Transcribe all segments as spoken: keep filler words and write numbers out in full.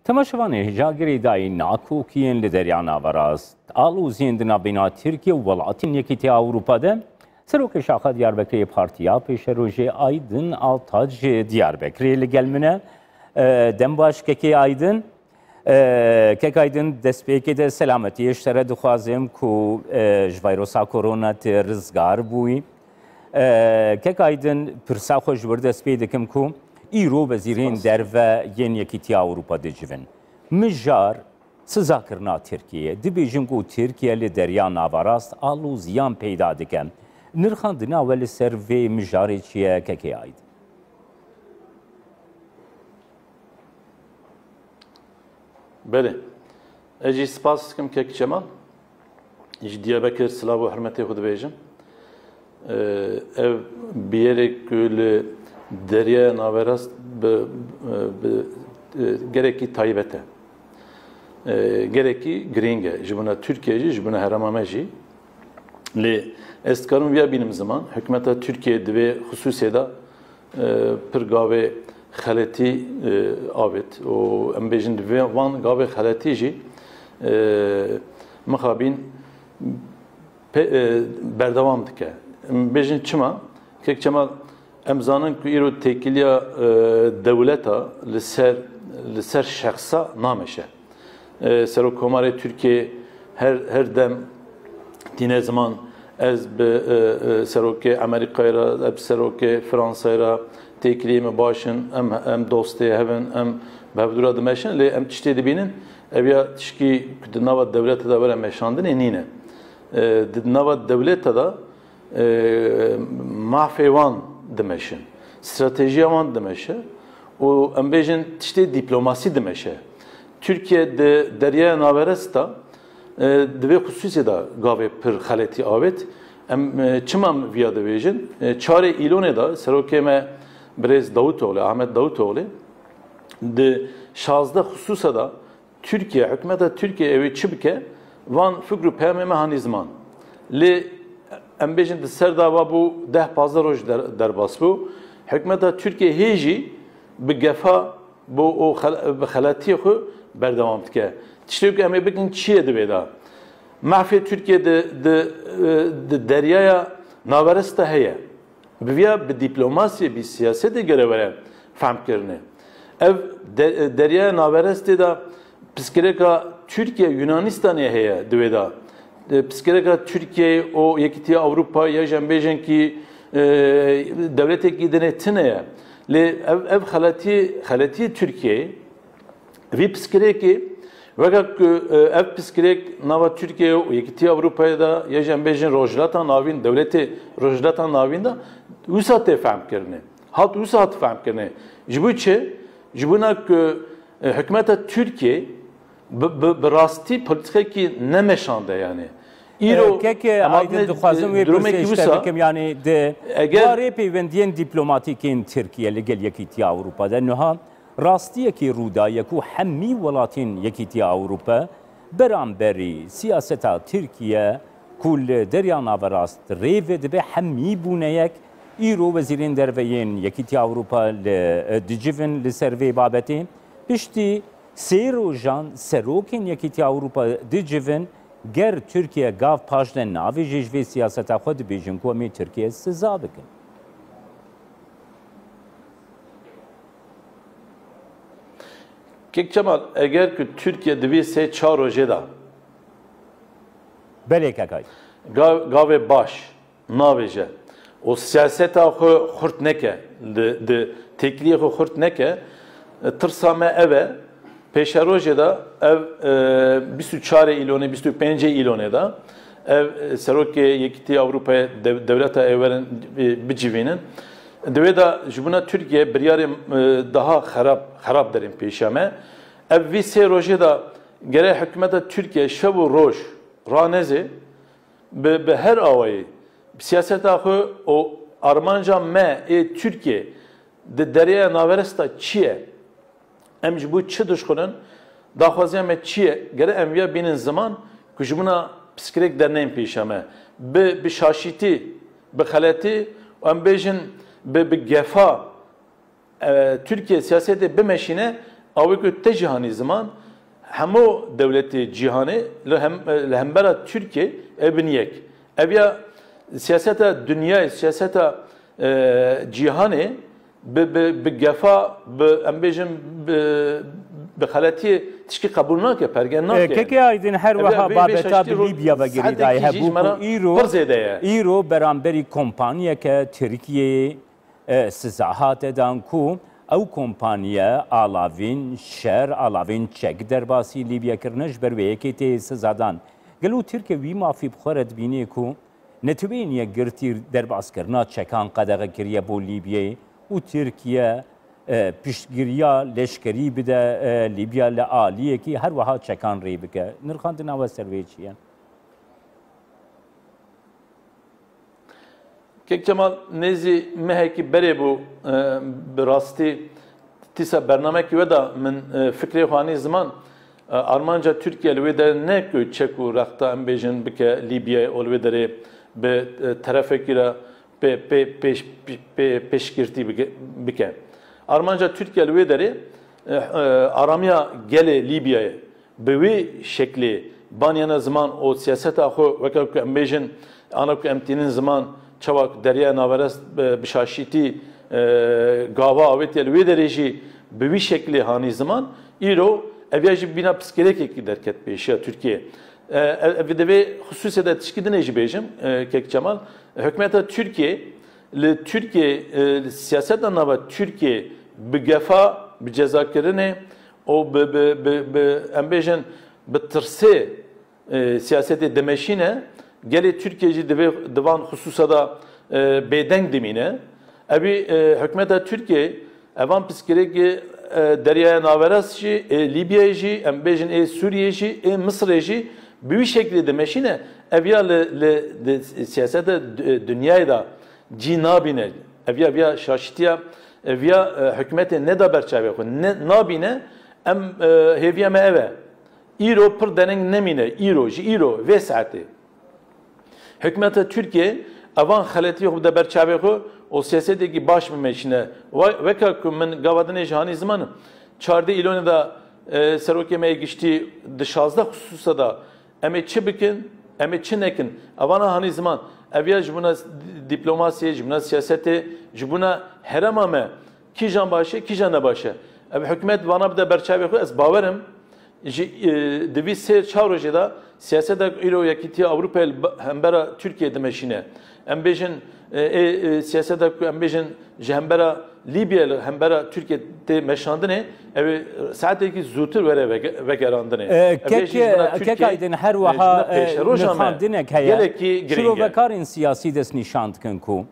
Temaşevanê, hêja girêdayî nakokiyên li Derya Naverast, aloziyên di navbeyna Tirkiye û welatên Yekîtiya Ewropa de, Serokê Şaxa Diyarbekirê Partiya Pêşerojê Aydin Altaç ji Diyarbekirê li gel min e. E, dem baş kekê Aydin. E, kek Aydin, destpêkê de selametiyê ji te re dixwazim ku, e, ji vayrosa korona tu rizgar bûyî. E, kek Aydin, pirsa xwe ji wir dest pê dikim ku îro wezîrên Spas. derve yên Yekîtiya Ewropa dicivin. Mijar sizakirina Tirkiyeyê. Dibêjin ku Tirkiye li Derya Naverast aloziyan peyda dike. Nirxandina we li ser vê mijarê çi ye, kekê Aydin? Belê. Ez jî spas dikim kek Çemal. Ji Diyarbekir silav û hurmetê xwe dibêjim. Ee, ev biyerê ku li Deryaya Naverast bi, bi, e, gelekî taybet e. Ee, gelekî girîng e. Ji bona Tirkiye jî, ji bona herêma me jî. Lê ez dikarim viya bînim ziman, hikûmeta Tirkiye di vê xisûsê de, e, pir gavê xeletî, e, avêt û em bêjin di vê van gavê xeletî jî, e, mixabin pe-, e, berdewam dike. Em bêjin çima? Kek Çemal, em zanin ku îro têkiliya, e, dewleta li ser, li ser şexsa nameşe. E, Serokkomarê Tirkiyê her, her dem tîne ziman, ez bi, e, e, serokê Amerîkayê re, ez bi serokê Fransayê re têkiliyê me baş in, em, em dostê hev in, em bi hevdû re dimeşin, lê em tiştê dibînin, ev ya tişkî ku di nava dewletê de were meşandinê nîne. E, di nava dewleta de, e, mafê wan dimeşin, stratejiya wan dimeşe û em bêjin tiştê dîplomasî dimeşe. Tirkiye di Deryaya Naverest de, e, di vê xisûsê de gavê pir xeletî avêt. Em, e, çima em viya dibêjin? E, çarê Îlonê de serokê me birêz Davutoğlu, Ahmet Davutoğlu, di şazdeh xisûsa de Tirkiye, hikûmeta Tirkiye ew ê çi bike, van fikr û peyamê me hanî ziman. Lê em bêjin di ser de va bû deh pazdeh roj der-, derbas bû. Hikûmeta Tirkiye hê jî bi gefa, bi û xel-, bi xeletiyê xwe berdewam dike. Tiştê ku em ê bikin çi ye di vê de? Mafê Tirkiye di, di, di deryaya naverest de heye. Bi viya bi dîplomasiyê, bi siyasetê gere were fehmkirinê. Ev de-, deryaya naverestê de piskirêka Tirkiye Yunanistanê heye di wê de. E, piskirêka Tirkiyeyê û Yekîtiya Ewropa ya jî em bêjin kî, e, dewletekî dinê tune ye. Lê ev, ev xeletî, xeletiyê Tirkiyeyê, vî piskirêkê, weke ku, e, ev piskirêk nava Tirkiye û Yekîtiya Ewropayê de, ya jî em bêjin Rojhilata Navîn, dewletê Rojhilata Navîn de, wisa tê fehmkirinê. Hat wisa hat fehmkirinê. Ji bo çi? Ji bona ku, e, hikûmeta Tirkiye bi, bi, bi rastî polîtîkekî nemeşande yani. Îro Kek, e, em Aydin, hatine, dixwazim e, wê durumekî pirsê ji te wisa, bikim, yani di eger warê pêwendiyên dîplomatîkên Tirkiye li gel Yekîtiya Ewropa de niha rastiyekî rû daye ku hemî welatên Yekîtiya Ewropa beramberî siyaseta Tirkiye ku li Derya Naverast rê vedibe hemî bûne yek. Îro wezîrên derve yên Yekîtiya Ewropa li, e, dicivin li ser vê babetê. Piştî sê rojan serokên Yekîtiya Ewropa dicivin, ger Tirkiye gav paş de navêje ji vê siyaseta xwe, dibêjin ku em ê Tirkiye siza bikin. Kek Çemal, eger ku Tirkiye di vê sê çar rojê de Belê kekay. gav-, gavê baş navêje û siyaseta xwe xurt neke, di, di têkiliyê xwe xurt neke, tirsa me ev e, pêşerojê de ev, e, bîst û çarê Îlonê, bîst û pêncê Îlonê de ev, e, serokê Yekîtiya Ewropayê dev-, dewleta ê werin, e, bicivînin. Di wê de ji bona Tirkiye biryarê, e, daha xerab, xerab derên pêşiya me. Ev vî sê rojê de gere hikûmeta Tirkiye şev û roj ranezê, bi, bi her awayî, bi siyaseta xwe û armanca me ê Tirkiye di Deryaya Naverest de çi ye? Em ji bo çi dişxulin? Daxwaziya me çi ye? Gere em viya bînin ziman ku ji bona piskirêk derneyên pêşiya me. Bi, bi şaşîtî, bi xeletî û em bêjin bi, bi gefa, e, Tirkiye siyasetê bimeşîne, Awê ku te jî hanî ziman, hemû dewletê cîhanê li hem, li hembera Tirkiyê ew bin yek. Ev ya siyaseta dinyayê, siyaseta, e, cîhanê bi, bi, bi gefa, bi, em bêjin, bi, bi xeletiyê tişkî qebûl nake, pergen nake. E, Keke Aydin, her wiha babeta bi Lîbya ve girêdayî hebû ku îro, îro beramberî kompaniyeke Tirkiyeyê e, siza hate dan ku ew kompaniye alavên şer, alavên çek derbasî Lîbya kirine, ji ber wê yekê tê siza dan. Gelo Tirkiye wî mafî bi xwe re dibîne ku Neteweyên Yekgirtî derbaskirina çekan qedexe kiriye bo Lîbyayê û Tirkiye, e, piştgiriya leşkerî bide, e, Lîbya li aliyekî her wiha çekan rê bike? Nirxandina we ser wê çi ye? Kek Cemal, nêzî mehekî berê bû, e, bi rastî tîsa bernamekî we de min, e, fikrê xwe anî ziman, e, armanca Tirkiye li wê derê ne ku çek û rexta em bêjin bike Lîbyayê û li wê derê bi, e, terefekî re pê, pê, pêş, pê, pêşgirtî bike, bike. Armanca Tirkiye li wê derê, e, e, aramiya gelê Lîbyayê bi wî şeklê baniyane ziman û siyaseta xwe, weke ku em bêjin, ana ku em tînin ziman, çawa ku Deryaya Naverest bi, bi şaşîtî, e, gava avêtiye, li wê derê jî bi wî şeklê hanî ziman, îro ev ya jî bîna pirsgirêkekî derket pêşiya Tirkiyê. E, ev, ev divê xisûsê de tişkî dinê jî bêjim, e, Kek Cemal. Hikûmeta Tirkiyê li Tirkiyê, e, li siyaseta nava Tirkiyê bi gefa, bi cezakirinê û bi, bi, bi, bi, em bêjin, bi tirsê, e, siyasetê dimeşîne, gelê Tirkiyê jî divê, di van xisûsa de, e, bêdeng dimîne. Evî, e, hikûmeta Tirkiyê evan pirsgirêkê, e, Deryaya Naverest jî, ê Lîbyayê jî, em bêjin ê Sûriyê jî, ê Misirê jî bi wî şeklê dimeşîne. Ev ya li, li, li siyaseta d-, dinyayê de cî nabîne. Ev ya, ev ya şaşitiya, ev ya, e, hikûmetê neda ber çavê xwe. Ne, nabîne, em, e, hêviya me ev e. Îro pir dereng nemîne, îro, ji îro, vê saetê. Hikûmeta Tirkiyê evan xeletiyê xwe bide ber çavê xwe û siyasetekî baş bimeşîne. We-, weka ku min gava dinê jî hanî ziman, çardeh Îlonê de, e, serokê me yê giştî di şazdeh xisûsa de em ê çi bikin, em ê çi nekin, evana hanî ziman. Ev ya ji bona dîplomasiyê, ji bona siyasetê, ji bona herêma me kîjan baş e, kîjan ne baş e. Ev hikûmet vana bide ber çavê xwe, ez bawer im, ji, e, di vî sê çar rojê de siyaseta ku îro Yekîtiya Ewropayê li ba-, hembera Tirkiyê dimeşîne. Em bêjin, e, ê, e, siyaseta ku em bêjin ji hembera Lîbya li hembera Tirkiyê tê meşandinê, ew ê saetekî zûtir were vege-, vegerandinê. E, Ev ê jî ji bona Tirkiyê, Aydin, her e, ji wiha, bona e, pêşeroja me nirxandinek heye. Gelekî girîng e. Şirovekarên siyasî destnîşan dikin ku,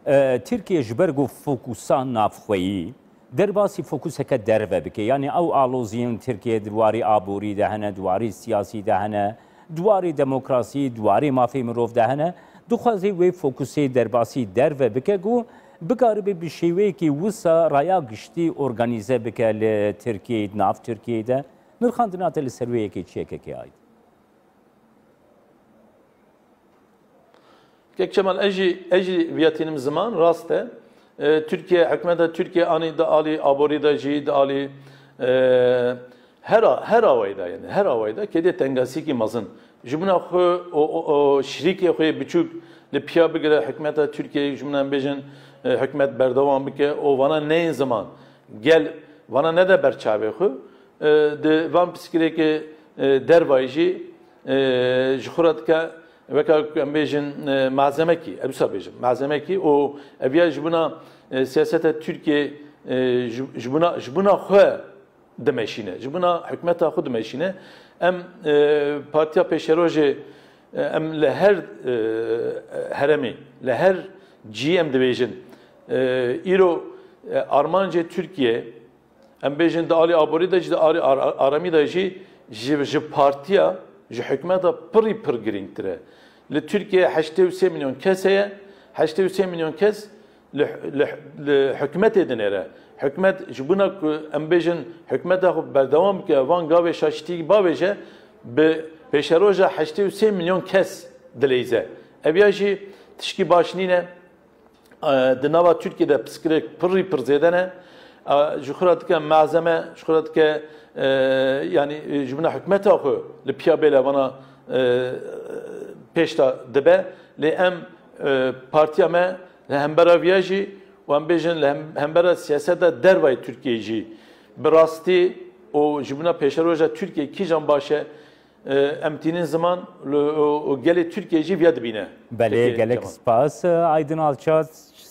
e, Tirkiye ji ber ku fokusa navxweyî, derbasî fokuseke derve bike. Yanî ew aloziyên Tirkiye di warî aborî de hene, di warî siyasî de hene, di warî demokrasî, di warî mafê mirov de hene. Dixwaze wê fokusê derbasî derve bike ku bikaribe bi şêweyekî wisa raya giştî organîze bike li Tirkiyeyê, di nav Tirkiyeyê de. Nirxandina te li ser wê yekê çi ye, Keke Aydin? Kek Çemal, ez jî, ez jî viya tînim ziman, rast e. E, Tirkiye, hikûmeta Tirkiye anî di alî aborî de jî, di alî, e, her a-, her awayî de, yani her awayî de kediye tengasîkî mezin. Ji bona xwe û, û, û şirîkê xwe yê biçûk li piya bigire, hikûmeta Tirkiye, ji bona em bêjin, e, hikûmet berdewam bike û vana neyên ziman. Gel vana nede ber çavê xwe, e, di van pirsgirêkê, e, dervayî jî, e, ji xwe re dike weka ku em bêjin, e, malzemekî, ez wisa bêjim, malzemekî û ev ya ji bona, e, siyaseta Tirkiyê, e, ji, ji bona, ji bona xwe dimeşîne, ji bona hikûmeta xwe dimeşîne. Em, e, Partiya Pêşerojê, e, em li her, e, herêmê, li her cihê em dibêjin, e, îro, e, armancê Tirkiye, em bêjin di alî aborî de jî, di alî ar-, ar-, aramî de jî ji, ji partiya, ji hikûmeta pirî pir girîngtir e. Li Tirkiye heştê û sê milyon kes heye, heştê û sê milyon kes li, li, li hikûmetê dinêre. Hikûmet ji bona ku em bêjin hikûmeta xwe berdewam bike, van gavê şaşitî bavêje, bi pêşeroja heştê û sê milyon kes dileyze. Ev ya jî tişkî baş nîne. E, di nava Tirkiyê de pirsgirêk pirî pir zêde ne. A, ji xwe re dike malzeme, ji xwe re dike, e, yanî, e, ji bona hikûmeta xwe li piya bêle vana, e, pêş de dibe. Lê em, e, partiya me li hembera viya jî û em bêjin li hem-, hembera siyaseta dervayê Tirkiyeyê jî bi rastî û ji bona pêşeroja Tirkiyeyê kîjan baş e, e, em tînin ziman li, û, û gelê Tirkiyeyê jî viya dibîne. Belê, Peki, gelek Cemal. Spas, e, Aydın Alça,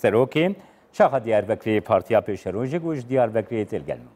serokê Şaxa Diyarbekirê Partiya Pêşerojê ku ji Diyarbekirê tê li gel me.